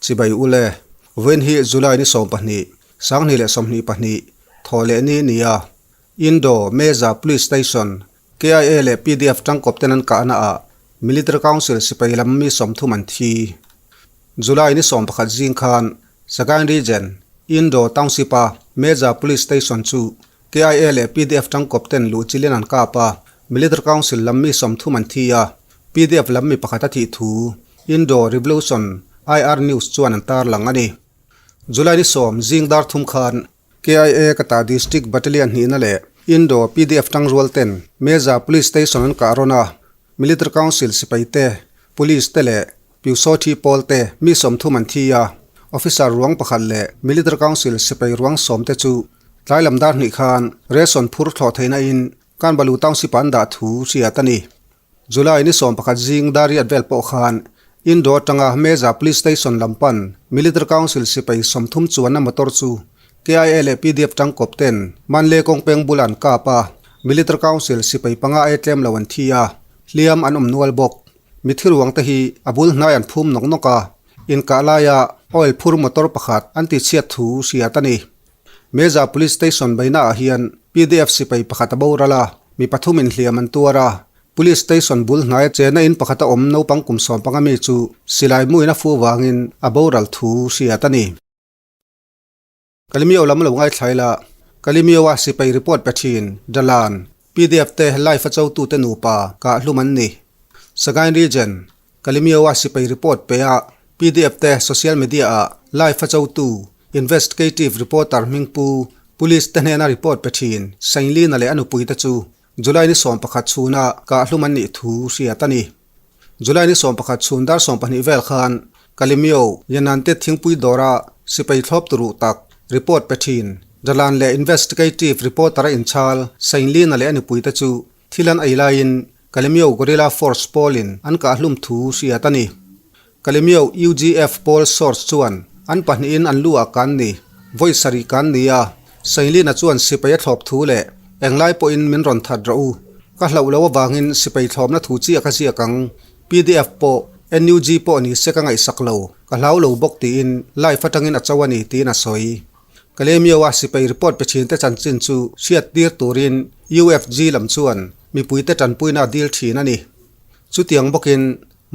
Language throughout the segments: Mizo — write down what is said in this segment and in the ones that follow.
Chibai ule, vawiin hi July ni 12, 2022, thawh leh ni nia Indo Meza Police Station, KIA leh pdf tangkawp ten an kahna ah Military Council sipai lam mi 30 an thi. July ni 11 zing khan Sagaing Region, Indo Township a Meza Police Station chu KIA leh pdf tangkawp ten luh chilin an kap a, Military Council lam mi 30 an thi a, pdf lam mi pakhat a thih thu Indo Revolution IR News chuan an tarlang a ni. July ni 10 zing dar thum khan KIA Kata District Battalion hnihna leh Indo pdf tangrual ten Meza Police Station an kah rawn a, Military Council sipai te, Police te leh Pyusawthi pawl te mi 30 an thi a, Officer ruang pakhat leh Military Council sipai ruang 10 te chu tlai lam dar hnih khan ration phur thlawh theihna in Kanbalu Township ah an dah thu hriat a ni. July ni 11 zing dar riat vel pawh khan Indo atanga Meza Police Station lam pan Military Council sipai 30 chuanna motor chu KIA leh pdf tangkawp ten Manle kawng peng bula an kap a, Military Council sipai panga ai tlem lo an thi a, hliam an awm nual bawk. Mithi ruang te hi a bul hnai an phum nawk nawk a, inkah laia oil phur motor pakhat an tichhiat thu hriat a ni. Meza Police Station beihna ah hian pdf sipai pakhat a boral a, mi pathum in hliam an tuar a, Police Station bul hnaia chena in pakhat a awm naupang kum 15 mi chu silai muin a fu vangin a boral thu hriat a ni. Kalimio lam lo ngaithlai la, Kalimio a sipai report pe thin, Dalan, pdf te live a chotu te nupa kah hlum an ni. Sagaing Region, Kalimio a sipai report pe a pdf te social media ah live a chotu, investigative reporter hmingpu, police te hnena report pe thin Sainlina leh a nupui te chu July ni 11 chhuna kah hlum an nih thu hriat a ni. July ni 11 chhun dar 12 vel khan Kalimio Yanante thingpui dawra sipai thlawp turu tak report pe thin Dalan leh investigative reporter a inchhal Sainlina leh a nupui te chu thil an ei laiin Kalimio Guerrilla Force pawlin an kah hlum thu hriat a ni. Kalimio UGF pawl source chuan an pahnihin an lu ah kan ni, vawi sarih kan ni a, Sainlina chuan sipai a thlawp thu leh englai pawhin min rawn that rawh u. Ka hlauh lo avangin sipai thlawpna thu chiah ka ziak ang. Pdf pawh NUG pawh ni se ka ngaihsak lo, ka hlau lo bawk tiin live atangin a cho a ni tiin a sawi. Kalemio a sipai report pe thin te chanchin chu hriat tir turin UFG lam chuan mipuite tanpuina a dil thin a ni. Chutiang bawkin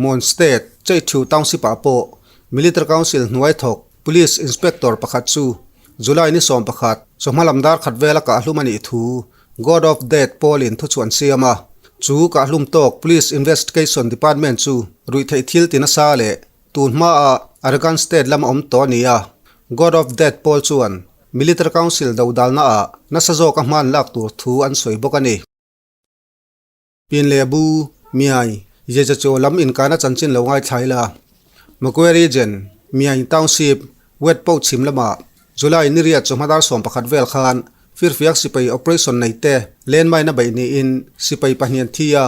Mon State, Cheithu Township ah pawh Military Council hnuai thawk Police Inspector pakhat chu July ni 11 chawhma lam dar khat vela kah hlum a nih thu God of Death pawlin thu chu an siam a, chu kah hlum tawk Police Investigation Department chu ruih theih thil ti nasa leh tun hmaa Arakan State lama awm tawh a ni a. God of Death pawl chuan Military Council dodalna ah nasa zawka hman lak tur thu an sawi bawk a ni. Pin leh bu, Miai, Jeje chaw lam inkana chanchin lo ngaithlai la. Magway Region, Miai Township, Wet Poh chhim lamah July ni riat chawhma dar 11 vel khan Firfiak sipai operation nei te landmine a beih niin sipai pahnih an thi a,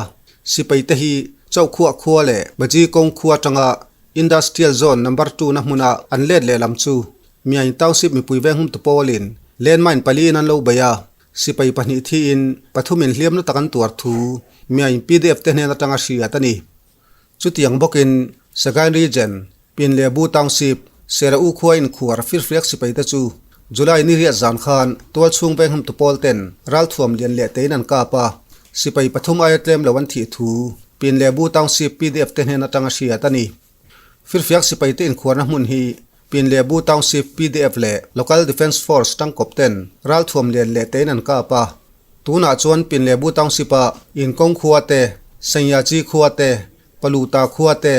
sipai te hi Chauhkhuah khua leh Baji kawng khua atanga Industrial Zone Number 2 na hmuna an let leh lam chu Miai Township mipui venghum tu pawlin landmine pali in an lo bei a, sipai pahnih thiin pathumin hliamna tak an tuar thu Miai pdf te hnen atanga hriat a ni. Chutiang bawkin Sagaing Region, Pinlebu Township, Serau khua inkhuar firfiak sipai te chu July ni riat zan khan tualchhung vengham tu pawl ten ralthuam lian leh tein an kap a, sipai pathum aia tlem lo an thih thu Pinlebu Township pdf te hnen atanga hriat a ni. Firfiak sipai te inkhuarna hmun hi Pinlebu Township pdf leh Local Defence Force tangkawp ten ralthuam lian leh tein an kap a, tunah chuan Pinlebu Township ah Inkawng khua te, Sengyachi khua te, Paluta khua te,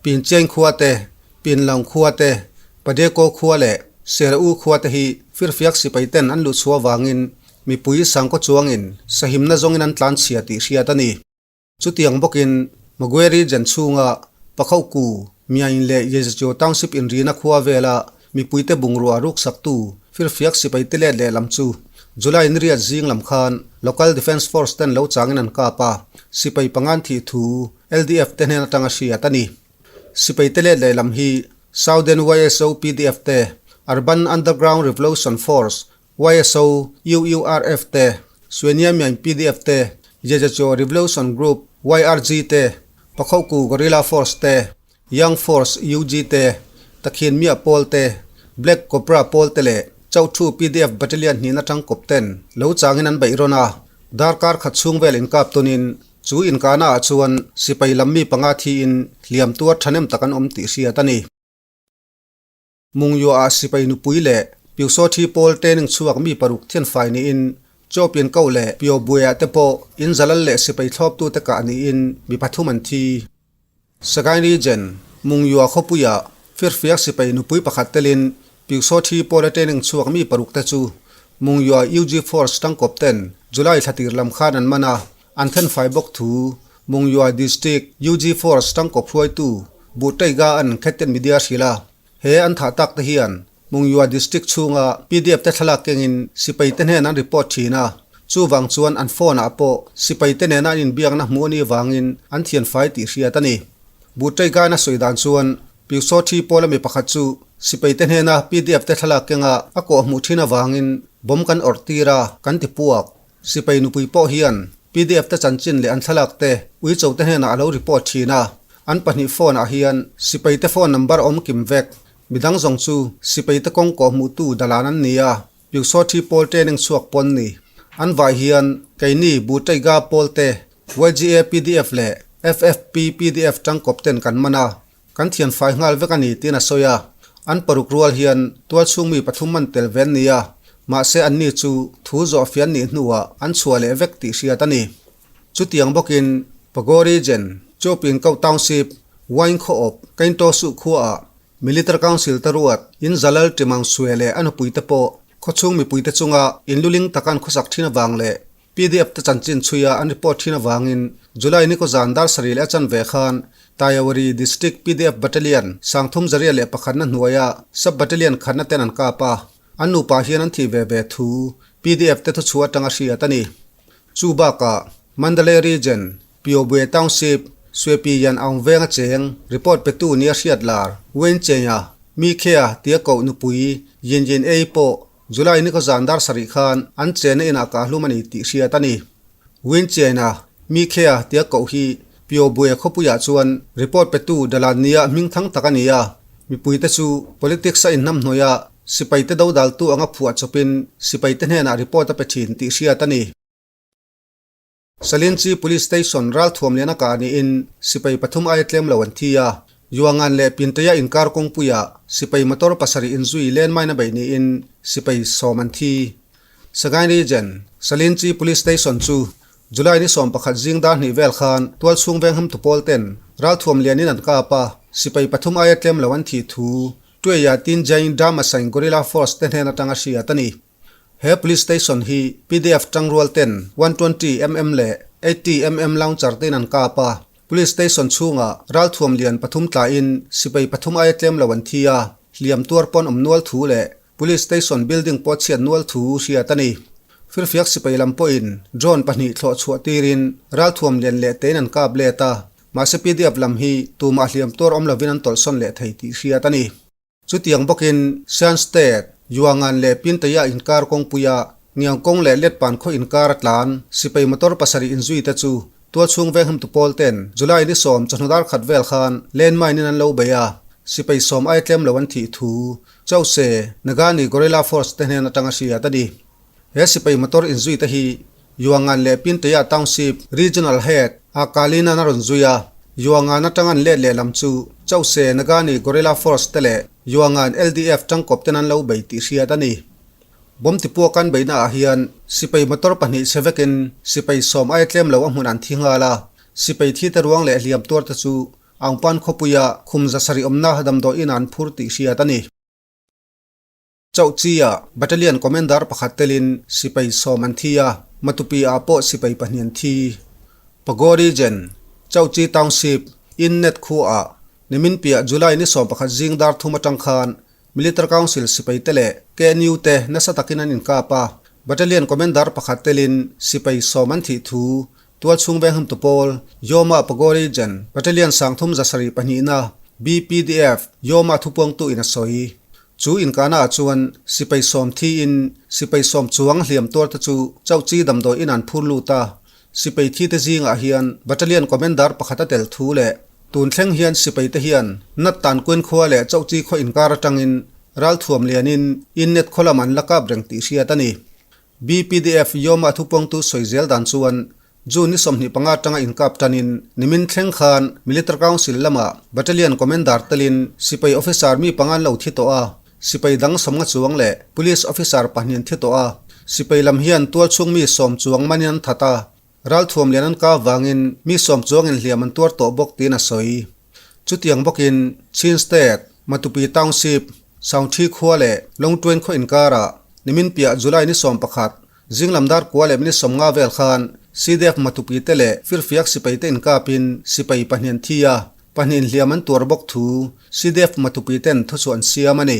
Pincheng khua te, Pinlang khua te, Padeko khua leh Serau khua te hi firfiak sipai ten an luh chhuah vangin mipui sangkaw chuangin sahimna zawngin an tlan chhia tih hriat a ni. Chutiang bawkin Magway Region chhunga Pakhauku, Myaing leh Yezjo Township inrina khua vela mipuite bungrua ruksaktu firfiak sipai te let leh lam chu July ni riat zing lam khan Local Defence Force ten lo changin an kap a, sipai pangan thih thu LDF te hnen atanga hriat a ni. Sipai te let leh lam hi Southern YSO pdf te, Urban Underground Revolution Force, YSO, UURF te, Suenia Myaing pdf te, Jejecho Revolution Group, YRG te, Pakhauku Guerrilla Force te, Young Force, UG te, Takhin Mia pawl te, Black Cobra pawl te leh Chauhthu pdf Battalion hnihna tangkawp ten lo changin an beih rawn a, darkar khat chhung vel inkap tunin chu inkahna ah chuan sipai lam mi panga thiin hliam tuar thahnem tak an awm tih hriat a ni. Mungyuah ah sipai nupui leh Pyusawthi pawl training chhuak mi paruk thianfai niin Chawpian koh leh Pyobuea te pawh in zalal leh sipai thlawptute kah niin mi pathum an thi. Sagaing Region, Mungyuah khawpuiah firfiak sipai nupui pakhat telin Pyusawthi pawla training chhuak mi paruk te chu Mungyuah UG Force tangkawp ten July thla tir lam khan an man a, an thenfai bawk thu Mungyuah District UG Force tangkawp hruaitu Buhtaiga an Khetten Media hrilh a, he an thah tak te hian Mungyuah District chhunga pdf te thlalak kengin sipai te hnen an report thin a, chuvang chuan an phone ah pawh sipai te nena an inbiakna hmuh a nih vangin an thianfai tih hriat a ni. Buhtaigain a sawi dan chuan Pyusawthi pawla mi pakhat chu sipai te hnena pdf te thlalak kenga a kawh hmuh thin avangin bomb kan awrh tir a, kan ti puak. Sipai nupui pawh hian pdf te chanchin leh an thlalak te uicho te hnenah a lo report thin a, an pahnih phone ah hian sipai te phone number awm kim vek. Midang zawng chu sipai te kawng kawh hmuhtu dalan an ni a, Pyusawthi pawl training chhuak pawn ni. An vai hian keini Butaiga pawl te, YGA pdf leh FFP pdf tangkawp ten kan man a, kan thianfai nghal vek a ni tiin a sawi a. An paruk rual hian tualchhung mi pathum man tel ve an ni a, mahse anni chu thu zawh fian nih hnuah an chhuah leh vek tih hriat a ni. Chutiang bawkin Pago Region, Chopin Kau Township, Wine khaw awp, Kainto Suh khuaah Military Council te ruat in Zalal Timang Sue leh a nupuite pawh khawchhung mipuite chunga inluling taka an khawsak thin avang leh pdf te chanchin chhuia an report thin avangin July ni kaw zan dar sarih leh a chanve khan Tayawari District pdf Battalion sangthum zaria leh pakhatna hnuaia Sub Battalion khatna ten an kap a, an nupa hian an thih ve ve thu pdf te thuchhuah atanga hriat a ni. Chu bakah Mandalay Region, Pyobwe Township, Swepi Yan Aung venga cheng report petu nia hriat lar Wayne Cheng-a mi khea tia koh nupui Yin Yin Ei pawh July ni khawzan dar sarih khan an chenna inah kah hlum a ni tih hriat a ni. Wayne Cheng-a mi khea tia koh hi Pyobwe khawpuiah chuan report petu dalan nia hming thang tak a ni a, mipuite chu politics a inhnamhnawih a, sipaite dodaltu anga phuah chawpin sipaite hnenah report a pe thin tih hriat a ni. Salinchi Police Station ralthuam lian a kah niin sipai pathum aia tlem lo an thi a, Yuangan leh Pinteia inkar kawngpuiah sipai motor pasarih inzui landmine a beih niin sipai sawm an thi. Sagaing Region, Salinchi Police Station chu July ni 11 zing dar hnih vel khan tualchhung vengham tupawl ten ralthuam lianin an kap a, sipai pathum aia tlem lo an thih thu Tueia Tin Jain Damasain Guerrilla Force te hnen atanga hriat a ni. He Police Station hi pdf tangrual ten 120 mm leh 80 mm launcher tein an kap a, Police Station chhungah ralthuam lian pathum tlaiin sipai pathum aia tlem lo an thi a, hliam tuar pawn awm nual thu leh Police Station building pawh chhiat nual thu hriat a ni. Firfiak sipai lam pawhin drone pahnih thlawh chhuah tirin ralthuam lian leh tein an kap let a, mahse pdf lam hi tumah hliam tuar awm lovin an tawlhsawn leh thei tih hriat a ni. Chutiang bawkin Shan State, Yuangan leh Pintaya inkar kawngpuia Ngiangkawng leh Letpan khaw inkar a tlan sipai motor pasarih inzui te chu tualchhung vengham tu pawl ten July ni sawm chawhnu dar khat vel khan landmine in an lo bei a, sipai sawm ai tlem lo an thih thu Chose Nagani Guerrilla Force te hnen atanga hriat a ni. He sipai motor inzui te hi Yuangan leh Pintaya Township Regional Head a Kalinan a rawn zui a, Yuangan atang an let lehlam chu Chose Nagani Guerrilla Force te leh Yuangan LDF tangkawp ten an lo bei tih hriat a ni. Bomb tipuak an beihna ah hian sipai motor pahnih chhe vekin sipai sawm aia tlem lo a hmun an thi nghal a, sipai thi te ruang leh hliam tuar te chu Aungpan khawpuia khum za sarih awmna damdawi in an phur tih hriat a ni. Chauhchi-ah Battalion Commander pakhat telin sipai sawm an thi a, Matupi-ah pawh sipai pahnih an thi. Pago Region, Chauhchi Township, Innet khuaah nimin piah July ni 11 zing dar thum atang khan Military Council sipai te leh KNU te nasa takin an inkap a, Battalion Commander pakhat telin sipai sawm an thih thu Tualchhung Vengham Tupawl, Yoma Pago Region, Battalion sangthum zasarih pahnihna, BPDF, Yoma thupuangtu in a sawi. Chu inkahna ah chuan sipai sawm thi in sipai sawm chuang hliam tuar te chu Chauhchi damdawi in an phur lut a. Sipai thi te zingah hian Battalion Commander pakhat a tel thu leh Tun thleng hian sipai te hian nat tan kuen khua leh Chauhchi khaw inkar atangin ralthuam lianin Innet khaw lam an la kap reng tih hriat a ni. BPDF Yoma thupawngtu sawi zel dan chuan June ni 25 atanga inkap tanin nimin thleng khan Military Council lama Battalion Commander telin sipai officer mi panga an lo thi tawh a, sipai dang 50 chuang leh Police officer pahnih an thi tawh a, sipai lam hian tualchhung mi 10 chuang manin an that a. Ralthuam lian an kap vangin mi 10 chuang inhliam an tuar tawh bawk tiin a sawi. Chutiang bawkin Chin State, Matupi Township, Saungthi khua leh Longtuen khaw inkarah nimin piah July ni 11, zinglam dar kua leh minute 50 vel khan CDF Matupi te leh Firfiak sipai te inkapin sipai pahnih an thi a, pahnih inhliam an tuar bawk thu CDF Matupi ten thuchhuah an siam a ni.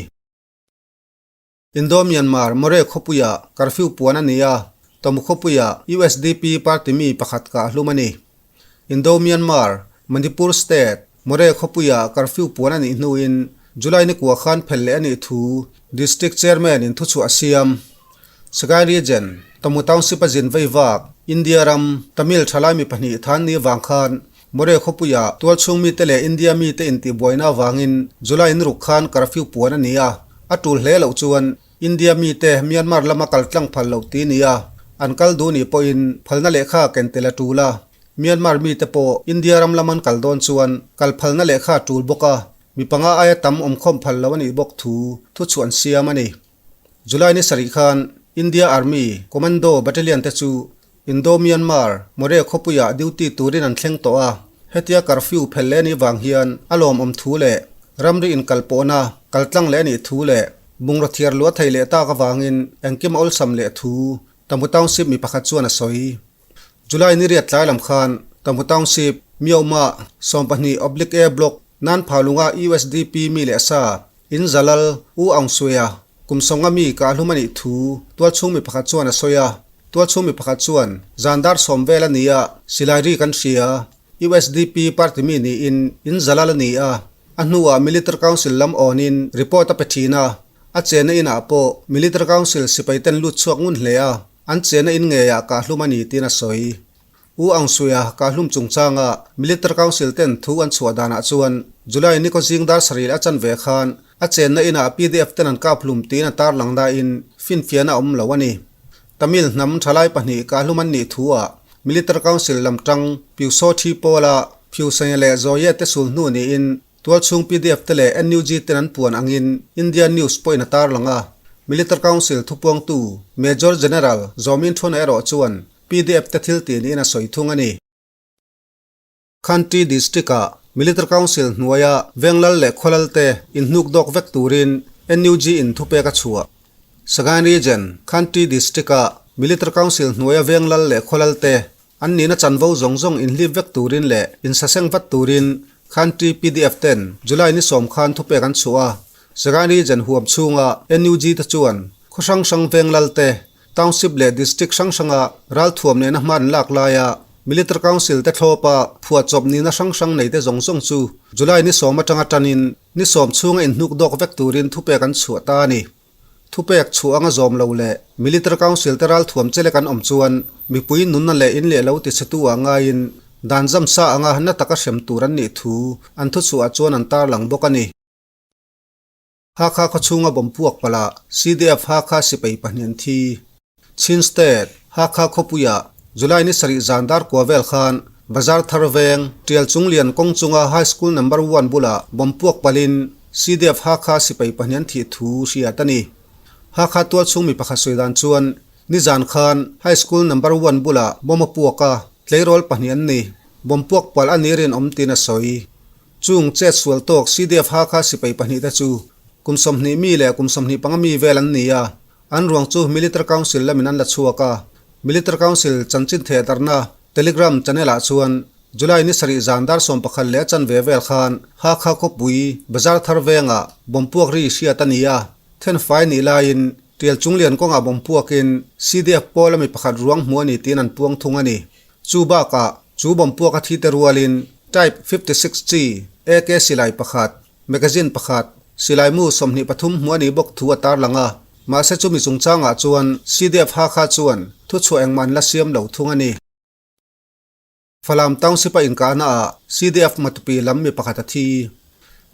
Indo-Myanmar Moreh khawpuia curfew puan a ni a, Tamu khawpuia usdp party mi pakhat kah hlum a ni. Indo-Myanmar, Manipur State, Moreh khawpuia curfew puan a nih hnuin July ni kua khan phel leh a nih thu District Chairman in thuchhuah a siam. Sagaing Region, Tamu Township a zin vei vak, India ram, Tamil thalai mi pahnih than ni vang khan Moreh khawpuia tualchhung mite leh India mite intihbuaina avangin July in ruk khan curfew puan a ni a, a tul hle loh chuan India mite Myanmar lama kal tlang phal loh ti nia, an kal duh nih pawhin phalna lehkha ken tel a tul a, Myanmar mite pawh India ram lam an kal dawn chuan kal phalna lehkha a tul bawk a, mi panga aia tam awmkhawm phal lo a nih bawk thu thuchhuah an siam a ni. July ni sarih khan India Army Commando Battalion te chu Indo-Myanmar Moreh khawpuiah duty turin an thleng tawh a, hetia curfew phel leh anih vang hian a lawmawm thu leh ramri inkalpawhna kaltlang leh anih thu leh bungraw thiar luah thei leh tak avangin engkim a awlsam leh thu Tamu Township mi pakhat chuan a sawi. July ni riat tlai lam khan Tamu Township, Myauma, 12 oblique A Block, Nan Phalunga usdp mi leh sa In Zalal, U Aung Swe-a kum 50 mi kah hlum a nih thu tualchhung mi pakhat chuan a sawi a. Tualchhung mi pakhat chuan, Zan dar 10 vel a ni a, silai ri kan hria. Usdp party mi niin In Zalal a ni a, a hnuah Military Council lam awnin report a pe thin a. A chenna inah pawh Military Council sipai ten lut chhuak ngun hle a, an chenna in ngeiah kah hlum a ni tiin a sawi. U Aung Swe-a kah hlum chungchanga Military Council ten thu an chhuah danah chuan July ni kawzing dar sarih a chan ve khan a chenna inah PDF ten an kap hlum tiin a tarlang nain finfiahna a awm lo a ni. Tamil hnam thalai pahnih kah hlum an nih thu-ah Military Council lam tang Pyu Saw Thi Pawla Phyu Sanya leh Zaw Ye te sul hnu niin Tualchhung PDF te leh NUG ten an puan angin India News pawhin a tarlang a, Military Council thupuangtu Major General Zawmin Thuna erawh chuan PDF te thil tih niin a sawi thung a ni. Khanti District-ah Military Council hnuaia Venglal leh Khawlal te inhnuk dawk vek turin NUG in thupek a chhuah. Sagaing Region, Khanti District-ah Military Council hnuaia Venglal leh Khawlal te An nihna chanvo zawng zawng inhlip vek turin leh insaseng vat turin Khanti PDF ten July ni 10 khan thupek an chhuah a. Sagaing Region huam chhunga NUG te chuan khaw hrang hrang veng lal te, Township leh District hrang hranga ralthuam nena hma an lak laia Military Council te thlawpa phuahchawp nihna hrang hrang nei te zawng zawng chu July ni 10 atanga tanin ni 10 chhunga inhnuk dawk vek turin thupek an chhuah ta a ni. Thupek chhuah anga zawm lo leh Military Council te ralthuam che lek an awm chuan mipui nunna leh in leh lo tichhetu ah ngaiin dan zam sa anga na taka hrem tur an nih thu an thuchhuah chuan an tarlang bawk a ni. Hakha khawchhunga bawm puak palh ah CDF Hakha sipai pahnih an thi. Chin State, Hakha khawpuiah July ni sarih zan dar kua vel khan Bazar thar veng Tial Chunglian kawng chunga High School Number One bulah bawm puak palhin CDF Hakha sipai pahnih an thih thu hriat a ni. Hakha tualchhung mi pakhat sawi dan chuan nizan khan High School Number One bulah bawm a puak a, tleirawl pahnih an ni. Bawm puak palh a ni rinawm tiin a sawi. Chung chet sual tawk CDF Hakha sipai pahnih te chu kum 20 mi leh kum 25 mi vel an ni a, An ruang chu Military Council lamin an la chhuak a, Military Council chanchin thehdarhna Telegram channel ah chuan July ni sarih zan dar 11 leh a chanve vel khan Hakha khawpui Bazar thar vengah bomb puak ri hriat a ni a, thenfai nih laiin Tial Chunglian kawngah bomb puakin CDF pawl a mi pakhat ruang hmu a ni tiin an puang thung a ni. Chu bakah chu bomb puak a thi te rualin Type 56 chi AK silai pakhat, Magazine pakhat, silaimu 23 hmu a nih bawk thu a tarlang a, mahse chumi chungchangah chuan CDF Hakha chuan thuchhuah engmah an la siam lo thung a ni. Falam Township-a inkahnaah CDF Matupi lam mi pakhat a thi.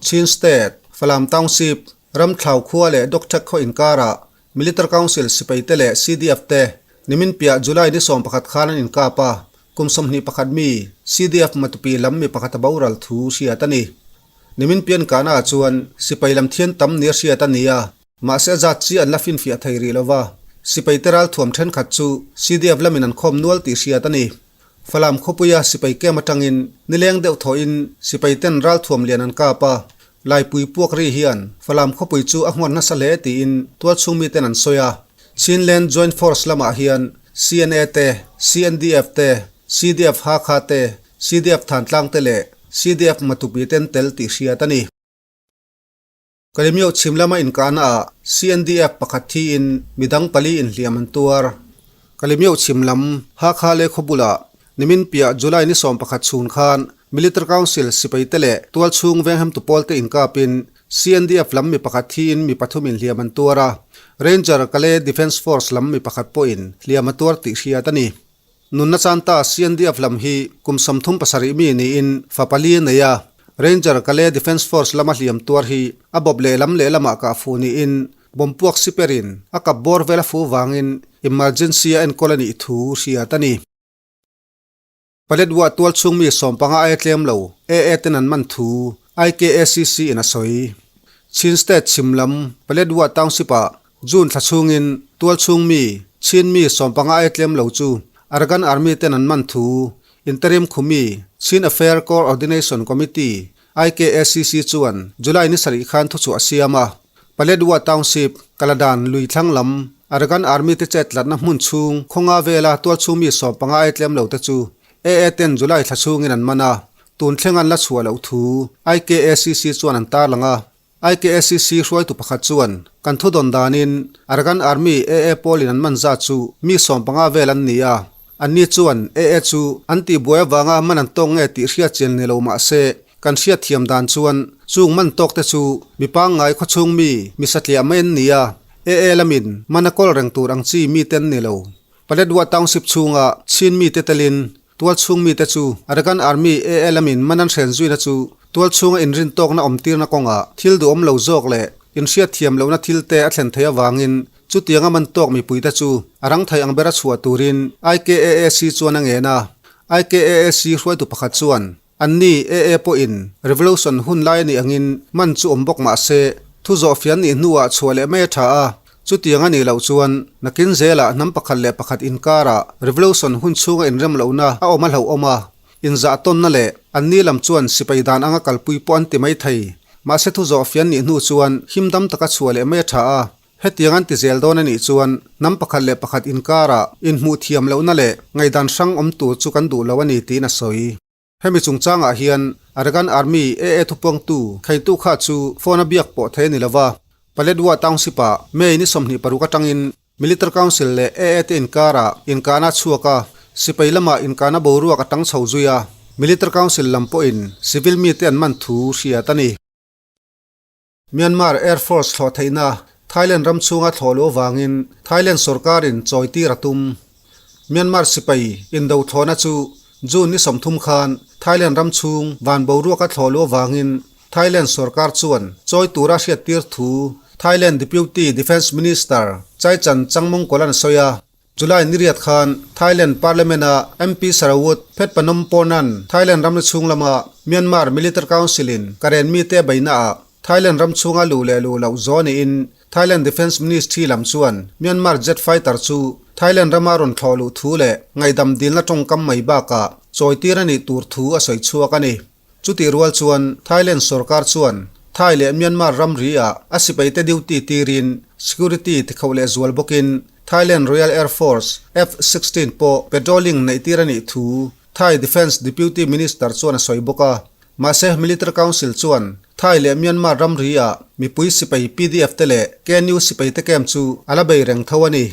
Chin State, Falam Township, Ramthlau khua leh Dokthek khaw inkarah Military Council sipaite leh CDF te nimin piah July ni 11 khan an inkap a, kum 21 mi CDF Matupi lam mi pakhat a boral thu hriat a ni. Nimin pian kahnaah chuan sipai lam thian tam nia hriat a ni a, mahse a zat chi an la finfiah thei rih lo va, sipaite ralthuam thenkhat chu CDF lamin an khawm nual tih hriat a ni. Falam khawpuia sipai camp atangin nileng deuh thawhin sipaiten ralthuam lian an kap a, Laipui puak ri hian Falam khawpui chu a nghawn nasa hle tiin tualchhung miten an sawi a. Chinland Joint Force lamah hian CNA te, CNDF te, CDF Hakha te, CDF Thantlang te leh CDF Matupi ten tel tih hriat a ni. Kalemyo chhim lama inkahnaah CNDF pakhat thiin midang pali inhliam an tuar. Kalemyo chhim lam Hakha leh khawbulah nimin piah July ni 11 chhun khan Military Council sipaite leh tualchhung venghemtu pawlte inkapin CNDF lam mi pakhat thiin mi pathum inhliam an tuar a, Ranger Kale Defence Force lam mi pakhat pawhin hliam a tuar tih hriat a ni. Nunna chanta CNDF lam hi kum 37 mi niin fa pali a nei a, Ranger Kale Defence Force lama hliam tuar hi a bawp lehlam lehlamah kah fuh niin bomb puak siperin a kap bawr vel a fuh vangin emergency a enkawl a nih thu hriat a ni. Paletwa tualchhung mi 15 aia tlem lo AA ten an man thu IKACC in a sawi. Chin State chhim lam Paletwa Township ah June thla chhungin tualchhung mi Chin mi 15 aia tlem lo chu Arakan Army ten an man thu Interim Khumi Chin Affair Coordination Committee IKACC chuan July ni sarih khan thuchhuah a siam a. Paletwa Township, Kaladan lui thlang lam Arakan Army te chet tlatna hmun chhung khawnga vela tualchhung mi 15 aia tlem lo te chu AA ten July thla chhungin an man a, tun thleng an la chhuah loh thu IKACC chuan an tarlang a. IKACC hruaitu pakhat chuan kan thu dawn danin Arakan Army AA pawlin an man zat chu mi 15 vel an ni a, anni chuan AA chu an tihbuai avanga man an tawk nge tih hriat chian ni lo mah se kan hriat thiam dan chuan chung man tawk te chu mi pangngai khawchhung mi mi satliah mai an ni a, AA lamin man a kawl reng tur ang chi mi te an ni lo. Paletwa Township chhunga Chin mite telin tualchhung mite chu Arakan Army AA lamin man an hren zuina chu tualchhunga inrin tawkna awmtirna kawngah thil duhawm lo zawk leh inhriat thiam lohna thil te a thlen theih avangin chutianga man tawk mipuite chu a rang thei ang bera chhuah turin IKAAC chuan a ngen a. IKAAC hruaitu pakhat chuan Anni AA pawhin Revolution hun lai a nih angin man chu awm bawk mah se, thu zawhfian nih hnuah chhuah leh mai a tha a, chutiang a nih loh chuan nakin zelah hnam pakhat leh pakhat inkarah Revolution hun chhunga inrem lohna a awm a hlauhawm a, inzah tawnna leh anni lam chuan sipai dan anga kalpui pawh an ti mai thei. Mahse thu zawhfian nih hnu chuan himdam taka chhuah leh mai a tha a, hetiang an ti zel dawn a nih chuan hnam pakhat leh pakhat inkarah inhmuh thiam lohna leh ngaihdan hrang awm tur chu kan duh lo a ni tiin a sawi. Hemi chungchangah hian Arakan Army AA thupuangtu Kheitu kha chu phone a biak pawh thei a ni lova, Paletwa Township-ah May ni 26 atangin Military Council leh AA te inkarah inkahna a chhuak a, sipai lamah inkahna boruak a tang chho zui a, Military Council lam pawhin civil mite an man thu hriat a ni. Myanmar Air Force thlawh theihna Thailand ram chhunga thlawh luh avangin Thailand sorkarin chawi tir a tum. Myanmar sipai indo thlawhna chu June ni 30 khan Thailand ram chhung van boruaka thlawh luh avangin Thailand sorkar chuan chawi tura hriat tir thu Thailand Deputy Defence Minister Chaichan Changmongkol-a'n a sawi a. July ni riat khan Thailand Parliament-a MP Sarawut Phetpanomporn-a'n Thailand ramri chhung lama Myanmar Military Council-in Karen mite a beihnaah Thailand ram chhunga luh leh luh loh zawh niin Thailand Defence Ministry lam chuan Myanmar jet fighter chu Thailand rama rawn thlawh luh thu leh ngaihdam dilna tawngkam mai bakah chawitir a nih tur thu a sawi chhuak a ni. Chutih rual chuan Thailand sorkar chuan Thai leh Myanmar ramri ah a sipaite duty tirin security tikhoh leh zual bawkin Thailand Royal Air Force F-16 pawh patrolling neih tir a nih thu Thai Defence Deputy Minister chuan a sawi bawk a. Mahse Military Council chuan Thai leh Myanmar ramri ah mipui sipai PDF te leh KNU sipaite camp chu a la bei reng tho a ni.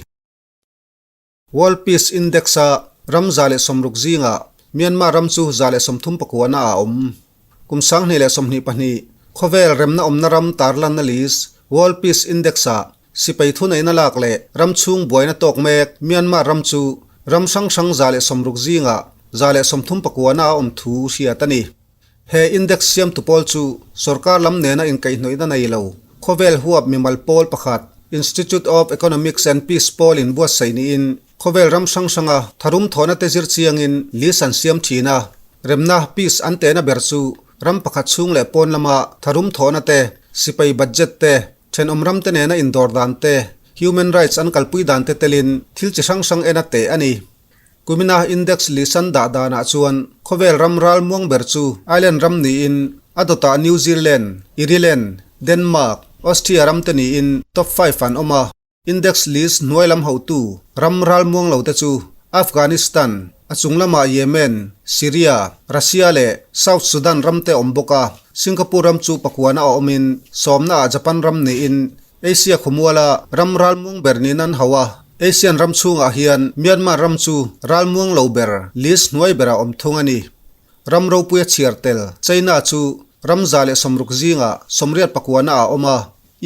World Peace Index-a ram 160 zingah Myanmar ram chu 139 na a awm. Kum 2022 khawvel remna awmna ram tarlanna list World Peace Index-ah sipai thuneihna lak leh ram chhung buaina tawk mek Myanmar ram chu ram hrang hrang 160 zingah 139 na a awm thu hriat a ni. He index siamtu pawl chu sorkar lam nena inkaihhnawihna nei lo, khawvel huap mimal pawl pakhat, Institute of Economics and Peace pawl in buatsaih niin khawvel ram hrang hranga tharum thawhna te zir chiangin list an siam thin a. Remna, peace, an tehna ber chu ram pakhat chhung leh pawn lama tharum thawhna te, sipai budget te, thenawm ram te nena indawr dan te, human rights an kalpui dan te telin thil chi hrang hrang en a teh a ni. Kumina index lisan dah danah chuan khawvel ram ral muang ber chu Ireland ram niin a dawtah New Zealand, Ireland, Denmark, Austria ram te niin top five an awm a. Index list hnuai lam hotu ram ral muang lo te chu Afghanistan, a chung lamah Yemen, Syria, Russia leh South Sudan ram te awm bawk a. Singapore ram chu pakuana a awmin sawmnaah Japan ram niin Asia khawmuala ram ralmuang ber niin an hauh a, Asian ram chhungah hian Myanmar ram chu ralmuang lo ber list hnuai berah awm thung a ni. Ram ropuia chhiar tel China chu ram 160 zingah 84 na ah awm a,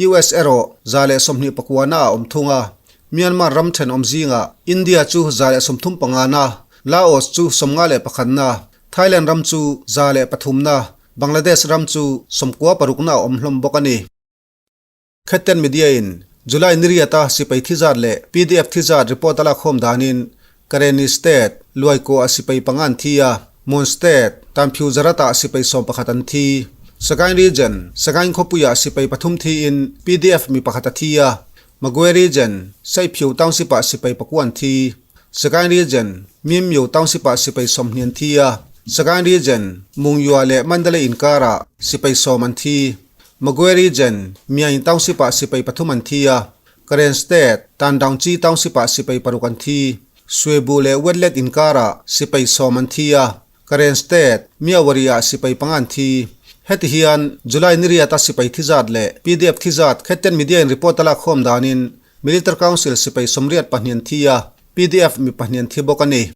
US erawh 129 na ah awm thung a. Myanmar ram thenawm zingah India chu 135 na, Laos chu 51 na, Thailand ram chu 103 na, Bangladesh ram chu 96 na a awm hlawm bawk a ni. Khetten Media in July ni riata sipai thi zat leh pdf thi zat report a lakkhawm danin Karenni State, Luaikaw ah sipai panga an thi a, Mon State, Tanphiu Zarat ah sipai 11 an thi. Sagaing Region, Sagaing khawpui ah sipai pathum thiin pdf mi pakhat a thi a, Magwe Region, Saiphiu Township ah sipai pakua an thi. Sagaing Region, Mimyo Township ah sipai 20 an thi a, Sagaing Region, Mungyua leh Mandalay inkarah sipai 10 an thi. Magwe Region, Myaing Township ah sipai pathum an thi a, Karen State, Tandaungchi Township ah sipai paruk an thi. Swebu leh Wetlet inkarah sipai 10 an thi a, Karen State, Myawaddy ah sipai panga an thi. Heti hian July ni riata sipai thi zat leh pdf thi zat Khetten Media in report a lakkhawm danin Military Council sipai 82 an thi a, pdf mi pahnih an thi bawk a ni.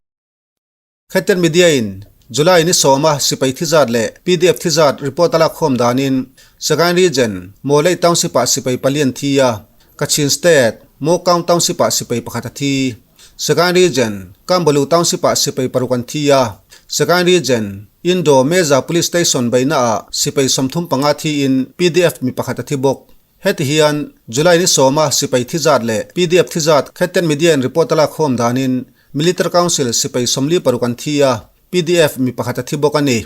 Khetten Media in July ni 10 a sipai thi zat leh pdf thi zat report a lakkhawm danin Sagaing Region, Mawlei Township ah sipai pali an thi a, Kachin State, Mawkaung Township ah sipai pakhat a thi. Sagaing Region, Kambalu Township ah sipai paruk an thi a, Sagaing Region, Indo Meza Police Station beihna ah sipai 35 thiin pdf mi pakhat a thi bawk. Heti hian July ni 10 a sipai thi zat leh pdf thi zat Khetten Media in report a lakkhawm danin Military Council sipai 46 an thi a, pdf mi pakhat a thi bawk a ni.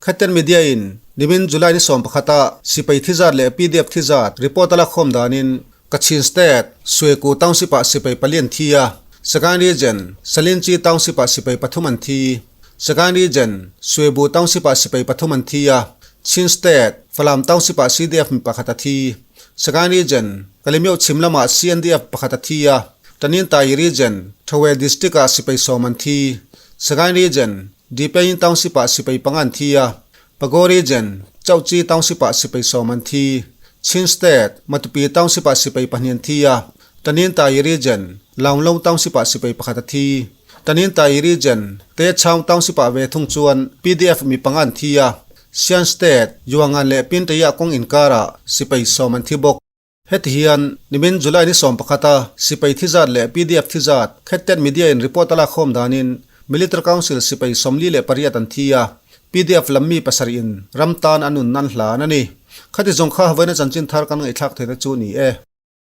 Khetten Media in nimin July ni 11 a sipai thi zat leh pdf thi zat report a lakkhawm danin Kachin State, Sueku Township ah sipai pali an thi a, Sagaing Region, Salinchi Township ah sipai pathum an thi. Sagaing Region, Suebu Township ah sipai pathum an thi a, Chin State, Falam Township ah CDF mi pakhat a thi. Sagaing Region, Kalemyo chhim lamah CNDF pakhat a thi a, Tanintharyi Region, Thawe District ah sipai 10 an thi. Sagaing Region, Depayin Township ah sipai panga an thi a, Pago Region, Chauchi Township ah sipai 10 an thi. Chin State, Matupi Township ah sipai pahnih an thi a, Tanintharyi Region, Launglong Township ah sipai pakhat a thi. Tanintharyi Region, Te Chaung Township ah ve thung chuan pdf mi panga an thi a, Shan State, Yuangan leh Pintaya kawng inkarah sipai 10 an thi bawk. Heti hian nimin July ni 11 a sipai thi zat leh pdf thi zat Khetten Media in report a lakkhawm danin Military Council sipai 48 an thi a, pdf lam mi pasarih in ram tan an un nan hlan a ni. Khati zawng kha vawiina chanchin thar kan ngaihthlak theihna chu ni e.